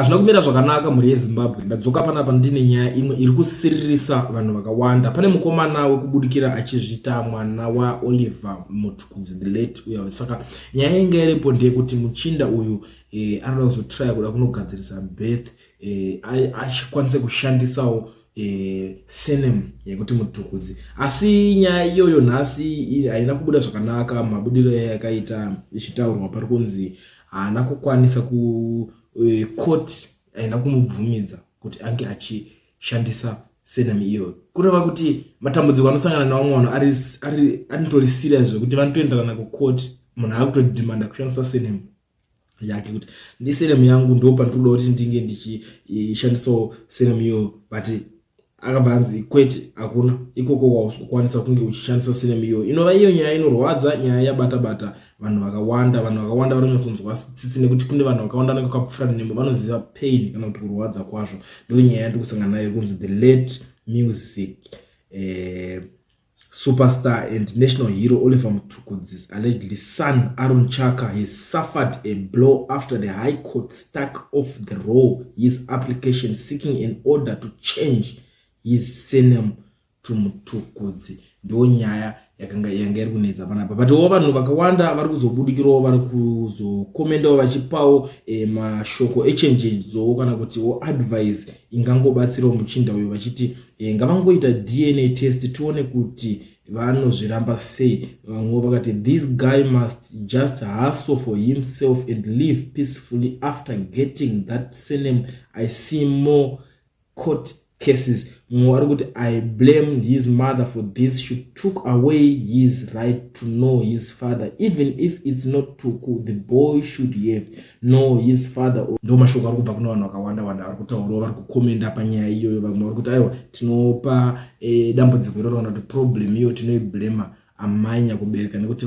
Hazvina kumira zvakanaka, mhuri yeZimbabwe. Ndadzoka panapa ndine nyaya imwe iri kusiririsa vanhu vakawanda. Pane mukomana wekubudikira achizviita mwana waOliver Mutukudzi, the late uya. Saka nyaya inga iripo ndeyekuti muchinda uyu anoda kuzotraya kuda kunogadzirisa birth, achikwanise kushandisawo surname yekuti Mutukudzi. Asi nyaya iyoyo nhasi haina kubuda zvakanaka. Mabudiro yakaita ichitaurwa, pari kunzi haana kukwanisa ku court haina kumubvumidza kuti ange achishandisa surname iyoyo. Kureva kuti matambudziko anosangana nevamwe vanhu ari anotori serious, zvekuti vanotoenderana kucourt, munhu akutodhimanda kushandisa surname yake, kuti ndisurname yangu, ndo pandinoda kuti ndinge ndichishandisawo surname iyoyo. But akabva anzi kwete, hakuna ikoko wausokwanisa kunge uchishandisa surname iyoyo. Inova iyo nyaya inorwadza, nyaya yabata bata vanhu vakawanda. Vanhu vakawanda vanonyatsonzwa tsitsi nekuti kune vanhu vakawanda vanenge vakapfuura nemo, vanoziva pain kana kuti kurwadza kwazvo. Ndo nyaya yandiri kusangana nayo, kunzi the late music superstar and national hero Oliver Mtukudzi's allegedly son Aaron Chaka has suffered a blow after the High Court struck off the row his application seeking an order to change his surname to Mutukudzi. Ndo nyaya yakanga yanga iri kunetsa panapa, but wo vanhu vakawanda vari kuzobudikirawo, vari kuzokomendawo, vachipawo mashoko echenjedzo kana kutiwo advice ingangobatsirawo muchinda uyu, vachiti ngavangoita DNA test tione kuti vanozviramba sei. Vamwewo vakati, "This guy must just hustle for himself and live peacefully after getting that surname. I see more court cases." Mumwe ari kuti, "I blame his mother for this. She took away his right to know his father. Even if it's not Tuku, the boy should have know his father." Ndo mashoko ari kubva kuna vanhu vakawanda wanda vari kutaurawo, vari kukomenda panyaya iyoyo. Vamwe vari kuti, aiwa, tinopa dambudziko iroro kana kuti problem iyo tinoiblema amai nyakubereka, nekuti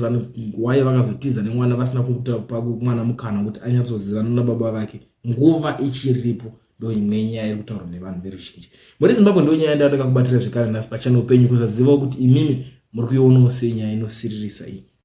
wai vakazotiza nemwana vasina kupa mwana mukana kuti anyatsozivana nababa vake nguva ichiripo. Ndo imwe nyaya iri kutaurwa nevanhu veruzhinji. Muri Zimbabwe, ndo nyaya ndandakakubatira zvekare nhasi pachannel penyu. Kusazivawo kuti imimi muri kuionawo sei nyaya inosiririsa iyi.